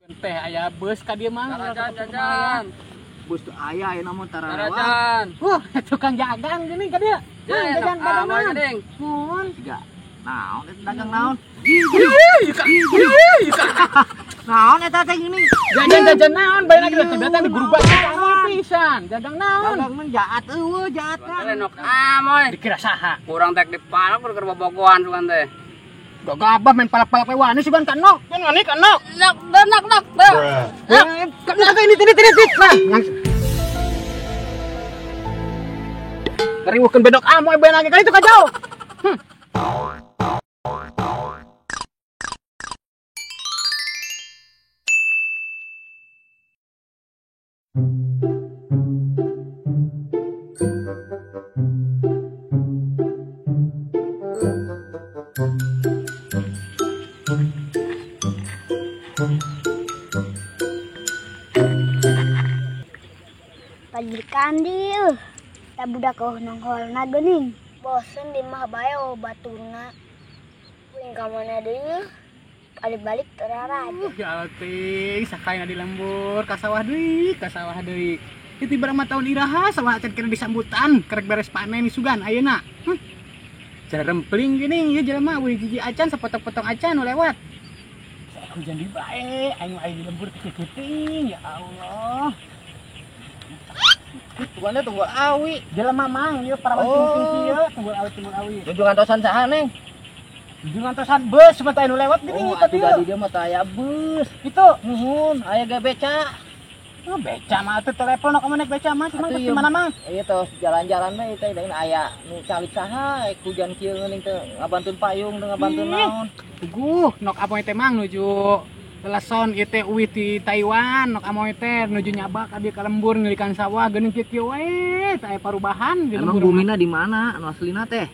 Teh aya bus ka dieu mah. Jajan. Bus tuh aya ayeuna mah tara lewat. Jajan. Wah, tukang jagang gini ka dieu. Jajan badangan. Mun tiga. Naon eta dagang naon? Naon eta teh gini? Jajan-jajan naon bae lagi teh di guru baca pisan. Dagang naon? Dagang mah jaat eueuh jaat kan. Nok amoy. Dikira saha? Kurang tek dipalak keur bobogohan sugan teh. Gagabah main palak-palak we wani sugan ka nok. Kan wani ka nok. Nok nok nok. Nok ini ini ini. Nah, ngeriweuhkeun bedok amoy bae lagi ka itu ka jauh. Pajikan dieu ta budak oh nongholna geuning bosen di mah bae oh batuna uing ka mana deui balik-balik teraraja. Ya Allah sakaina di lembur ka sawah deui ka sawah deui. Itu barang tahun iraha sawah acan kena disambutan kerek beres panen sugan ayeuna. Cara rempling gini ieu jelema eueuh hiji acan sapotong-potong acan nu lewat. Hujan di bae aing aya di lembur kecil ya Allah. Tungguannya tunggu awi. Jelema mang ieu parawan tinggi ieu tunggul awi tunggul awi. Junjungan tosan saha neng? Junjungan tosan bus mah anu lewat gini tadi. Oh, di dieu mah teu aya bus. Itu nuhun aya ge beca. Oh, beca mah atuh telepon ka naik beca mah cuma di mana mah? Ieu tos jalan-jalan we teh deung aya nu calik saha hujan kieu geuning teh ngabantun payung teu ngabantun naon. Tuguh nok apoy teh mang nuju leson ieu teh uih ti Taiwan nok amoy teh nuju nyabak ka dieu ka lembur ngilikan sawah geuning kieu we teh aya parubahan di lembur. Emang bumina di mana anu aslina teh?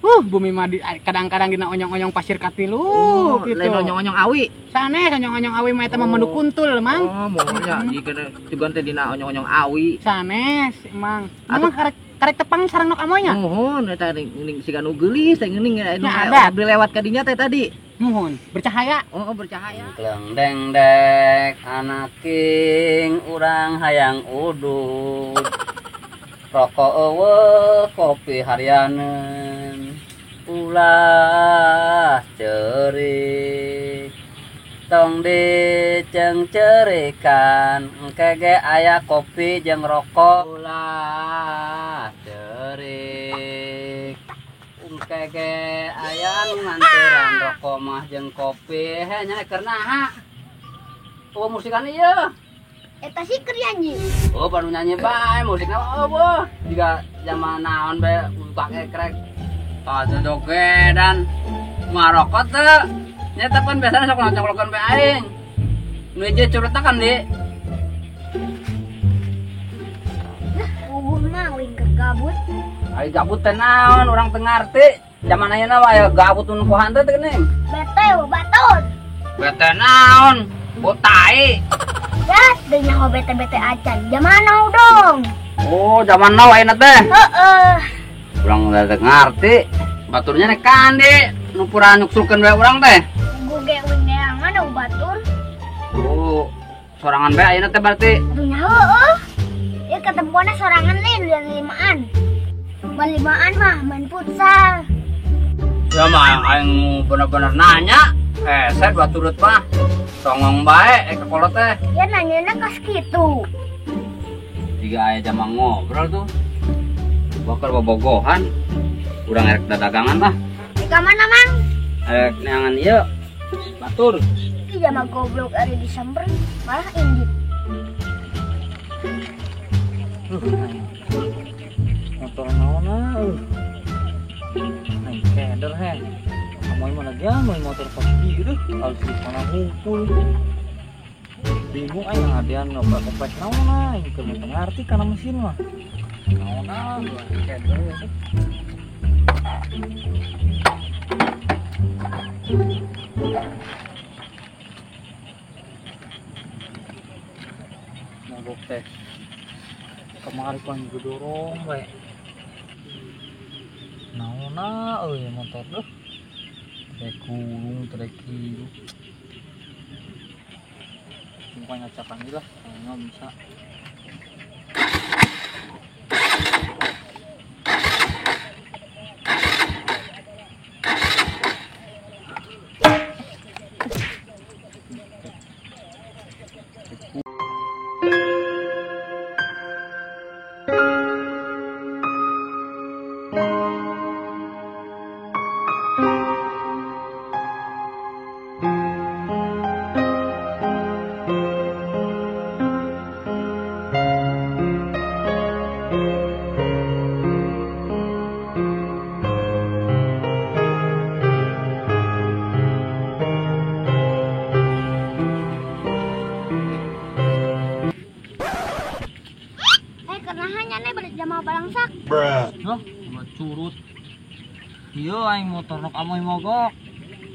Bumi mah kadang-kadang dina onyong-onyong pasir katilu gitu. Lain onyong-onyong awi. Sanes onyong-onyong awi mah eta mah menu kuntul, Mang. Oh, maunya jika sugan teh dina onyong-onyong awi. Sanes, Mang. Mang karek karek tepang sareng nok amoy nya. Muhun eta geuning siga nu geulis teh geuning anu lewat ka dinya teh tadi. Muhun, bercahaya. Oh, bercahaya. Kleng deng dek anak king urang hayang udud. Rokok eueuh kopi harianeun ulah ceurik tong dicengcerikan engke ge aya kopi jeung rokok ulah ceurik engke ge aya nu nganteran rokok mah jeung kopi heh nya keur naha eueuh musikan ieu. Eta sih keur nyanyi. Oh, baru nyanyi bae musikna eueuh. Jiga zaman naon bae buka kekrek. Tah jogedan ngarokot teu. Nya teh pan biasana sok ngocoklokeun bae aing. Nu hiji curetakan di. Nah, ubuh mah uing keur gabut. Ari gabut teh naon urang teu ngarti. Zaman ayeuna mah aya gabut nu pohan teh geuning. Bete batur. Bete naon? Botai. Ya, teu nyaho bete-bete acan. Zaman now dong. Oh, zaman now ayeuna teh. Heeh. Urang teu ngarti. Baturnya nek kandi nu pura nyuksurkeun bae urang teh. Gue ge uing neangan nu batur. Oh, sorangan bae ayeuna teh berarti. Aduh nya heueuh. Ieu ketemuanna sorangan lain udah limaan. Ban limaan mah main futsal. Ya mah aing bener-bener nanya. Saya baturut mah. Songong bae ke kolot teh. Ya nanyana kos kitu. Jika aya jama ngobrol tuh. Bakal bobogohan. Urang erek dagangan lah. Di ka mana, Mang? Erek neangan ieu. Batur. Ki jama goblok ari disamper malah indit. Motor naonna eueuh. Aing keder heh. Amoy mana ge amoy motor kos kieu harus di mana ngumpul. Bingung aing ngadean ngoprek-ngoprek naon aing keur teu ngarti kana mesin mah. Naonna keder. Mogok teh. Kamari pan gedorong bae. Naonna euy motor deuh. Trek gulung, trek kieu. Muka ngacakan lah, nggak bisa. Loh, buat curut. Iya aing motor nok amoy mogok.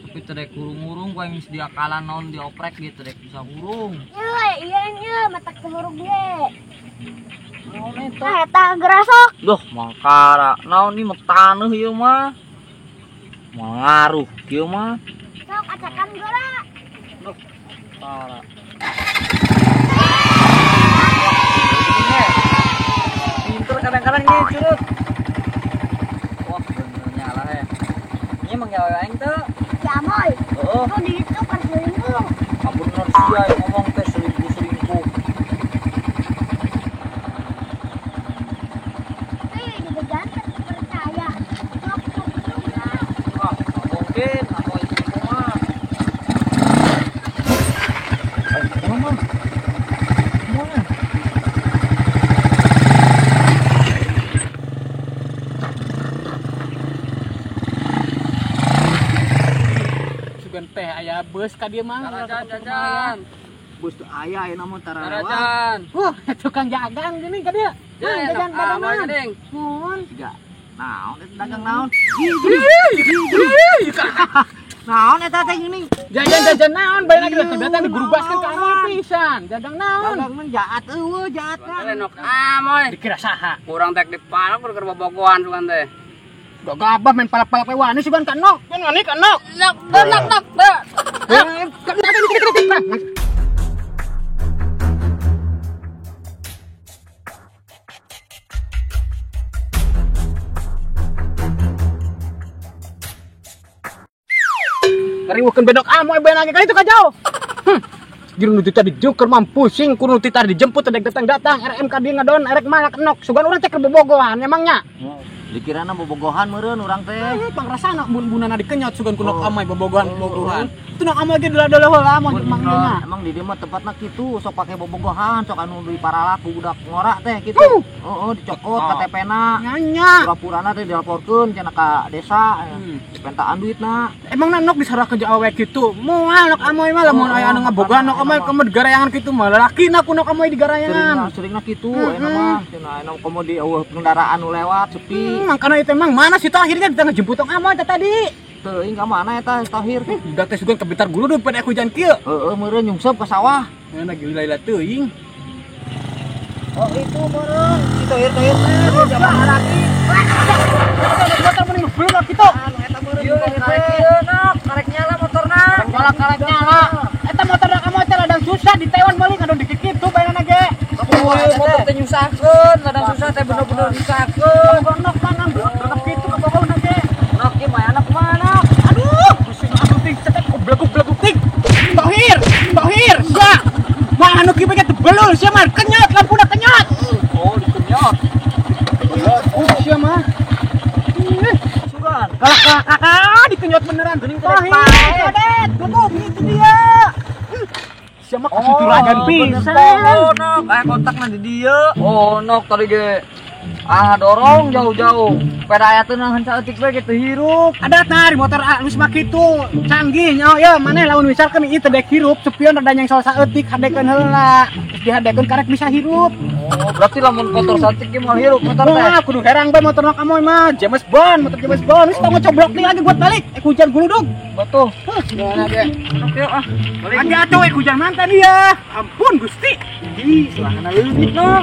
Tapi tedek hurung-hurung ku aing diakalan naon dioprek gitu tedek bisa hurung. Iya, iya iya mata kehurung ge. Naon eta? Nah, eta gerasok. Duh, mangkara. Naon ieu mah taneuh ieu mah. Mangaruh kieu mah. Sok acakan geura. Duh, tara. Pinter kadang-kadang nih curut. Wah, bener nyala ya. Ini emang gawe aing teu. Si Amoy. Heeh. Tuh di itu kan selingkuh. Bener sia yang ngomong teh selingkuh-selingkuh. Eh, juga jangan percaya. Sok sok lah. Ah, mungkin Amoy selingkuh mah. Ayo, mah. Mana? Teh aya bus ka dieu mah. Jajan. Bus tuh aya ayeuna mah tara lewat. Jajan. Wah, tukang jagang gini ka dieu. Jajan badangan. Mun. Naon eta dagang naon? Naon eta teh gini? Jajan-jajan naon bae lagi datang digurubaskeun ka amoy pisan. Dagang naon? Dagang mah jaat eueuh jaatna. Nok amoy. Dikira saha? Kurang tek dipalak keur bobogohan sugan teh. Gagabah main palak-palak we wani sugan ka nok. Kan wani ka nok. Nok nok nok. Ngariweukeun bedok amoy bae lagi kali itu ka jauh. Juru nu tadi joker mampusing kudu nu tadi dijemput teh datang-datang RM ka dieu ngadon erek malak nok sugan urang teh keur bobogohan emangnya. Dikirana bobogohan meureun urang teh. Pangrasana bun-bunana dikenyot sugan ku nok amoy bobogohan-bobogohan. Itu nok amoy ge dela-dela heula amoy emangnya. Emang di dieu mah tempatna kitu sok pake bobogohan, sok anu diparalak ku budak ngorak teh kitu. Heeh, dicokot KTP-na. Nya. Pura-purana teh dilaporkeun cenah ka desa. Dipentaan duitna. Emangna nok disarahkeun jeung awewe kitu. Moal nok amoy mah lamun aya anu ngabogohan nok amoy komo digarayangan kitu mah lalakina ku nok amoy digarayangan. Seringna kitu ayeuna mah cenah aya komo di eueuh kendaraan nu lewat sepi. Makana itu emang mana si Tohir kan kita ngejemput tong amoy teh tadi. Teuing ka mana eta Tohir? Budak teh sugan kebentar guludug pada hujan kieu. Heeh, meureun nyungsep ka sawah. Mana gila-gila teuing. Oh itu meureun si Tohir teh zaman lagi. Motor mending belum lah kitu. Anu eta meureun karek ieu nok, karek nyala motorna. Nyala karek nyala. Eta motor amoy teh ladang susah ditewan meuli ngadon dikikitu bae ge. Motor teh nyusahkeun, ladang susah teh bener-bener nyusahkeun. Nok manang belum kitu ka bawah ge. Nok ieu mah anak kumaha? Aduh, pusing aku ting cetek goblok-goblok ting. Tohir, Tohir, sia. Mah anu kieu ge tebelul sia mah kenyot lampuna kenyot. Oh, dikenyot. Oh, sia mah. Sugan. Kalah kakak dikenyot beneran. Tohir, Kadet, tunggu itu dia. Sia mah kasuturagan pisan. Oh, nok, aya kontakna di dieu. Oh, nok tadi ge. Ah, dorong jauh-jauh. Sepeda aya teu nahan saeutik we kitu hirup. Ada nah di motor alus mah kitu. Canggih nya ya maneh lamun misalkan ieu teh dek hirup sepion rada nyengsol saeutik hadekeun heula. Terus dihadekeun karek bisa hirup. Oh, berarti lamun kotor saeutik ge moal hirup motor teh. Wah, kudu herang bae motor amoy mah. James Bond, motor James Bond. Geus tong ngocoblok nih lagi buat balik. Hujan guludug. Betul. Gimana ge? Oke ah. Balik. Lagi atuh hujan mantan dia. Ampun Gusti. Ih, selangana leuwih nok.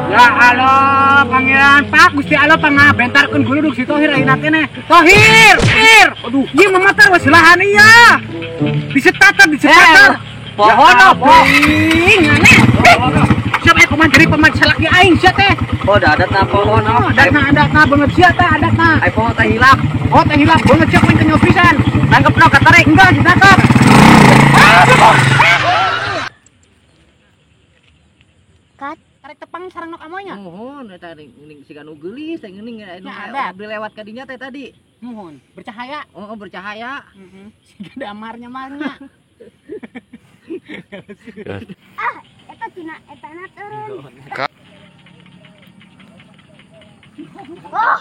Ya Allah, Pangeran Pak Gusti Allah pangabentarkeun guludug si Tohir ayeuna teh. Tohir, Tohir. Aduh, ieu mah motor wes lahan ieu. Disetater, disetater. Pohon apa? Aneh. Siapa yang kumaha jadi pemain salaki aing sia teh? Oh, da adatna pohon. Adatna banget sia teh adatna. Ai pohon teh hilap. Oh, teh hilap banget sia kuing kenyo pisan. Tangkep no katarik. Enggak, ditangkap. Kat, tarik tepang sareng nok amoynya. Mohon eta ning siga nu geulis teh geuning anu lewat ka dinya teh tadi. Mohon, bercahaya. Oh, bercahaya. Heeh. Siga damarnya marnya. Ah, eta tina etana turun. Oh.